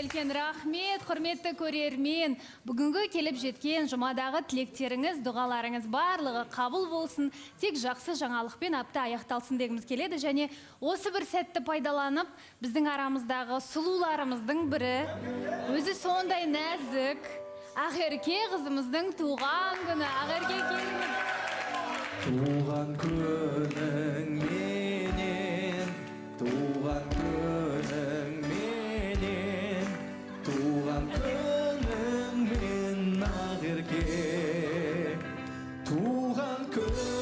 Үлкен рахмет, құрметті көрермен. Бүгінгі келіп жеткен жұмадағы тілектеріңіз, дұғаларыңыз барлығы қабыл болсын. Тек жақсы жаңалықпен апта аяқталсын дегіміз келеді. Және осы бір сәтті пайдаланып, біздің арамыздағы сұлуларымыздың бірі, өзі сондай нәзік, Ақерке қызымыздың туған күні. Ақерке, келіңіз. Туған күніңменен, туған күніңменен, туған күніңмен, Ақерке, туған күніңменен.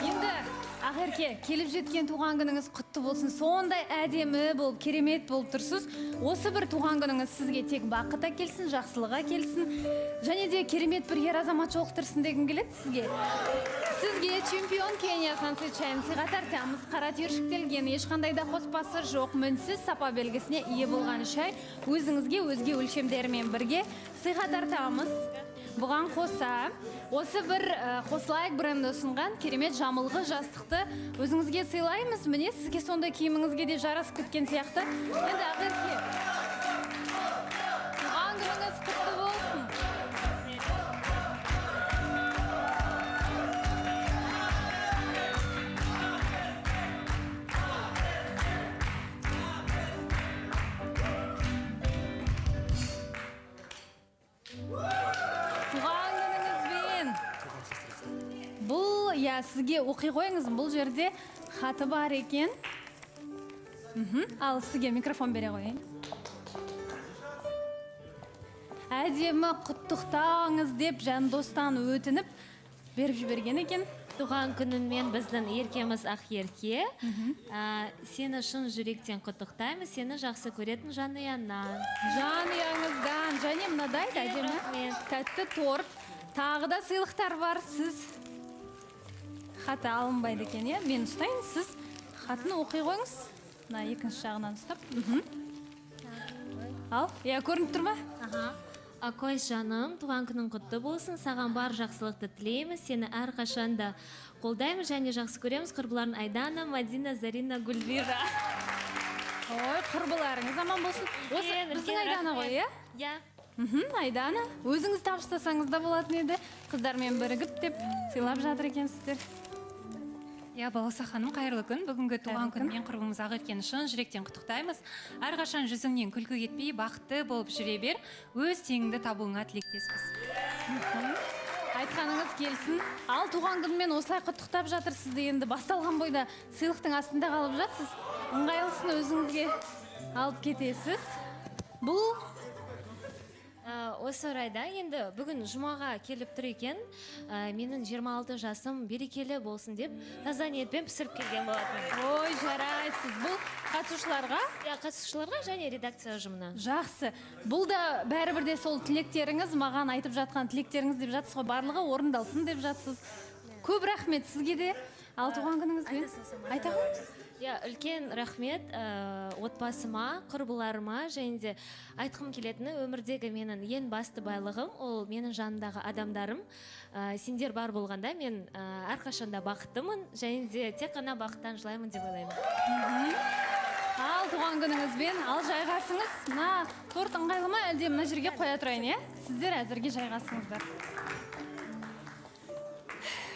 Енді, Ақерке, келіп жеткен туған күніңіз құтты болсын. Сондай әдемі болып, керемет болып тұрсыз. Осы бір туған күніңіз сізге тек бақыт әкелсін, жақсылық әкелсін. Және де керемет бір ер азамат жолықтырсын дегім келеді сізге. Сізге Чемпион Кения Сансет шайын сыйға тартамыз. Қара түйіршіктелген, ешқандай да қоспасы жоқ, мінсіз сапа белгісіне ие болған шай өзіңізге өзге өлшемдерімен бірге сыйға тартамыз. Бұған қоса, осы бір Қосылайық бренді ұсынған керемет жамылғы жастықты өзіңізге сыйлаймыз. Міне, сізге сондай киіміңізге де жарасып кеткен сияқты. Енді, Ақерке, туған күніңіз құтты болсын. Туған күніңізбен! Бұл, иә, сізге оқи қойыңыз, бұл жерде хаты бар екен. Ал сізге микрофон бере қояйын. Әдемі құттықтаңыз деп Жандостан өтініп беріп жіберген екен. Туған күніңмен, біздің еркеміз Ақерке. Сені шын жүректен құттықтаймыз, сені жақсы көретін жанұяңнан. Жанұяңыздан және мынадай да әдемі Рахмет. тәтті торт, тағы да сыйлықтар бар. Сіз хаты алынбайды екен, иә? Мен ұстайын, сіз хатын оқи қойыңыз. Мына екінші жағынан ұстап. Ал, иә, көрініп тұр ма? Аха. Акой жаным, туған күнің құтты болсын. Саған бар жақсылықты тілейміз. Сені әрқашан да қолдаймыз және жақсы көреміз. Құрбыларың Айдана, Мадина, Зарина, Гүлвира. Ой, құрбыларыңыз аман болсын. Осы Үлкен, біздің үлкен Айдана ғой, рахмет. иә? Иә. Айдана, өзіңіз табыстасаңыз да болатын еді. Қыздармен бірігіп деп сыйлап жатыр екенсіздер. Иә, Балауса ханым, қайырлы күн! Бүгінгі туған Қайырлы күн. күнмен құрбымыз Ақеркені шын жүректен құттықтаймыз. Әрқашан жүзіңнен күлкі кетпей, бақытты болып жүре бер. Өз теңіңді табуыңа тілектеспіз. Айтқаныңыз келсін. Ал туған күнмен осылай құттықтап жатыр сізді. Енді басталған бойда сыйлықтың астында қалып жатсыз. Ыңғайлысын өзіңізге алып кетесіз. Бұл Осы орайда енді бүгін жұмаға келіп тұр екен. Менің 26 жасым берекелі болсын деп таза ниетпен пісіріп келген болатын. Ой, жарайсыз. Бұл қатысушыларға? Иә, қатысушыларға және редакция ұжымына. Жақсы. Бұл да бәрібір де сол тілектеріңіз, маған айтып жатқан тілектеріңіз деп жатсыз ғой, барлығы орындалсын деп жатсыз. Көп рахмет сізге де. Ал туған күніңізбен. Айта қойыңыз. Иә, үлкен рахмет отбасыма, құрбыларыма. Және де айтқым келетіні, өмірдегі менің ең басты байлығым ол менің жанымдағы адамдарым. Сендер бар болғанда мен әрқашанда бақыттымын және де тек қана бақыттан жылаймын деп ойлаймын. Ал туған күніңізбен, ал жайғасыңыз. Мына торт ыңғайлы ма, әлде мына жерге қоя тұрайын, иә? Сіздер әзірге жайғасыңыздар.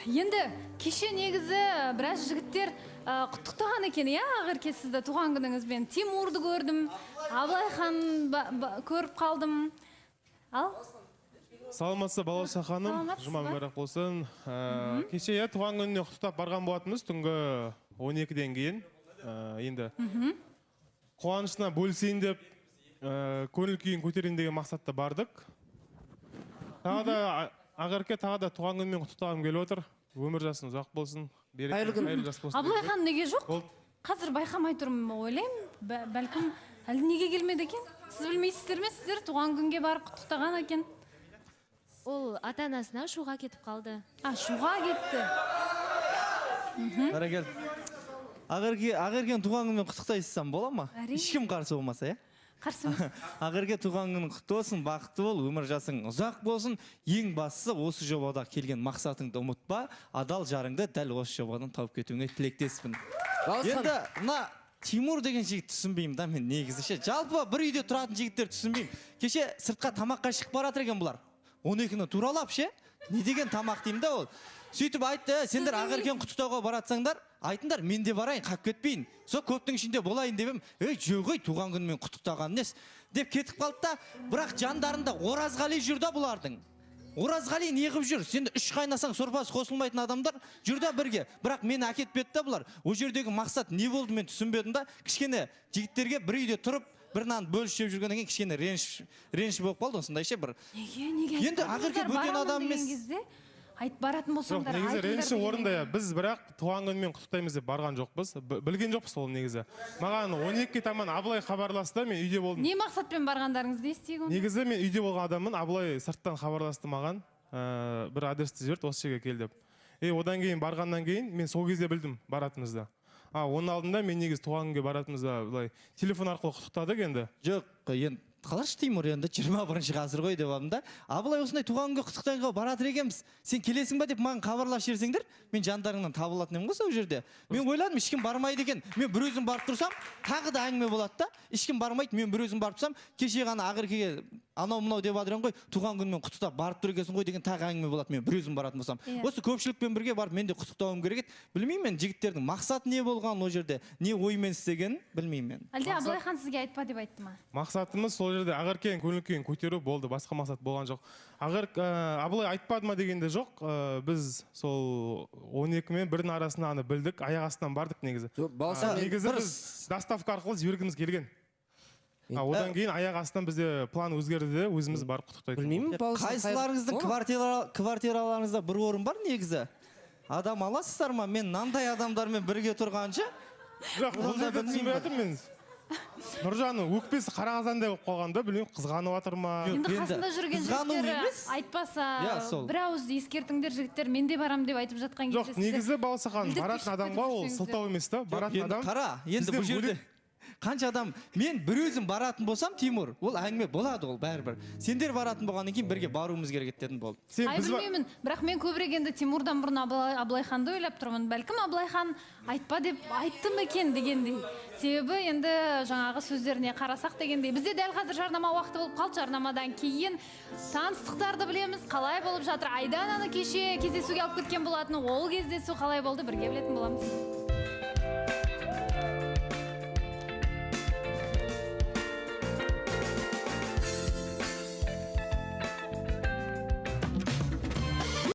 Енді кеше негізі біраз жігіттер құттықтаған екен, иә, Ақерке, сізді туған күніңізбен. Тимурды көрдім, Абылайхан көріп қалдым. Ал? Саламатсыз, Балауса ханым. Саламатсыз Жұма ба? мүбәрак болсын. Кеше, иә, туған күніне құттықтап барған болатынбыз түнгі 12-ден кейін. Енді қуанышына бөлісейін деп, көңіл күйін көтерейін деген мақсатта бардық. Тағы да Ақерке, тағы да туған күнімен құттықтағым келіп отыр. Өмір жасың ұзақ болсын. Қайырлы күн. Қайырлы жас болсын. Абылайхан неге жоқ? Болды. Қазір байқамай тұрмын, ойлаймын. Бәлкім әлі неге келмеді екен? Сіз білмейсіздер ме? Сіздер туған күнге барып құттықтаған екен. Ол ата-анасына Шуға кетіп қалды. А, Шуға кетті. Бәрекелді. Ақерке, Ақеркені туған күнімен құттықтайсызсам бола ма? Әрине. Ешкім қарсы болмаса, иә? Қарсы емес. Ақерке, туған күнің құтты болсын, бақытты бол, өмір жасың ұзақ болсын. Ең бастысы, осы жобада келген мақсатыңды ұмытпа, адал жарыңды дәл осы жобадан тауып кетуіңе тілектеспін. Енді мына Тимур деген жігіт түсінбеймін да мен негізі ше. Жалпы бір үйде тұратын жігіттер түсінбеймін. Кеше сыртқа тамаққа шығып бара жатыр екен бұлар. 12-ні туралап ше. Не деген тамақ деймін да ол. Сөйтіп айтты: «Ә, сендер Ақеркені құттықтауға баратсаңдар, айтыңдар, мен де барайын, қалып кетпейін. Сол көптің ішінде болайын», — деп едім. «Ей, жоқ ей, туған күнімен құттықтаған несі?» — деп кетіп қалды да, бірақ жандарында Оразғали жүр да бұлардың. Оразғали не қылып жүр? Сен үш қайнасаң сорпасы қосылмайтын адамдар жүр да бірге. Бірақ мені әкетпеді да бұлар. Ол жердегі мақсат не болды, мен түсінбедім да. Кішкене жігіттерге бір үйде тұрып, бір нан бөлісіп жеп жүргеннен кейін кішкене реніш болып қалды осындай ше бір. Неге Енді айтпадыңыздар? Ақерке бөтен Барамын адам деген емес. кезде айт, баратын Жоқ, болсаңдар, негізі айтыңдар реніші деген. орынды, иә. Біз бірақ туған күнімен құттықтаймыз деп барған жоқпыз. Білген жоқпыз ол негізі. Маған 12-ге таман Абылай хабарласты, мен үйде болдым. Не мақсатпен барғандарыңызды естиік онда. Негізі мен үйде болған адаммын. Абылай сырттан хабарласты маған. Бір адресті жіберді, осы жерге кел деп. И одан кейін барғаннан кейін мен сол кезде білдім баратынымызды. А оның алдында мен негізі туған күнге баратынымызды былай телефон арқылы құттықтадық енді. Жоқ, енді қалашы, Тимур, енді 21 ғасыр ғой деп алдым да. Абылай осындай туған күнге құттықтайынға баратыр екенбіз, сен келесің ба деп маған хабарласып жіберсеңдер, мен жандарыңнан табылатын едім ғой сол жерде. Мен ойладым, ешкім бармайды екен. Мен бір өзім барып тұрсам, тағы да әңгіме болады да. Ешкім бармайды, мен бір өзім барып тұрсам, кеше ғана Ақеркеге анау мынау деп жатыр едің ғой, туған күнімен құттықтап барып тұр екенсің ғой деген тағы әңгіме болады, мен бір өзім баратын болсам. Иә. Осы көпшілікпен бірге барып мен де құттықтауым керек еді. Білмеймін мен, жігіттердің мақсаты не болғанын, ол жерде не оймен істегенін білмеймін мен. Әлде Абылайхан сізге айтпа деп айтты ма? Мақсатымыз сол жерде Ақеркенің көңіл күйін көтеру болды, басқа мақсат болған жоқ. Абылай айтпады ма дегенде жоқ. Біз сол 12 мен 1-дің арасында аны білдік, аяқ астынан бардық негізі. Жоқ, Балауса, Негізі біз доставка арқылы жібергіміз келген. А одан кейін аяқ астынан бізде план өзгерді де, өзіміз барып құттықтайтын. Білмеймін, Балауса. Қайсыларыңыздың квартираларыңызда бір орын бар негізі? Адам аласыздар ма? Мен мынандай адамдармен бірге тұрғанша. Жоқ, бұл Одан да жерде түсінбей білмеймін. жатырмын мен. Нұржанның өкпесі қара қазандай болып қалған да, білмеймін, қызғанып жатыр ма. Енді Енді қасында жүрген қызғану жігіттер емес. айтпаса, Иә, сол. бір ауыз ескертіңдер, жігіттер, мен де барамын деп айтып жатқан Жоқ, кезде сіздер негізі, Балауса ханым, білдіртпей баратын шығып адамға кетіп ол жүрсеңіздер. сылтау емес та. Баратын Енді адам қара, енді бізден бұл жерде бөлек. Қанша адам, мен бір өзім баратын болсам, Тимур, ол әңгіме болады, ол бәрібір. Сендер баратын болғаннан кейін бірге баруымыз керек еді дедім, болды. Сен Ай, біз білмеймін, бірақ мен көбірек енді Тимурдан бұрын Абылайханды ойлап тұрмын. Бәлкім, Абылайхан айтпа деп айтты ма екен дегендей. Себебі енді жаңағы сөздеріне қарасақ дегендей. Бізде дәл қазір жарнама уақыты болып қалды. Жарнамадан кейін таныстықтарды білеміз, қалай болып жатыр. Айдананы кеше кездесуге алып кеткен болатын. Ол кездесу қалай болды, бірге білетін боламыз.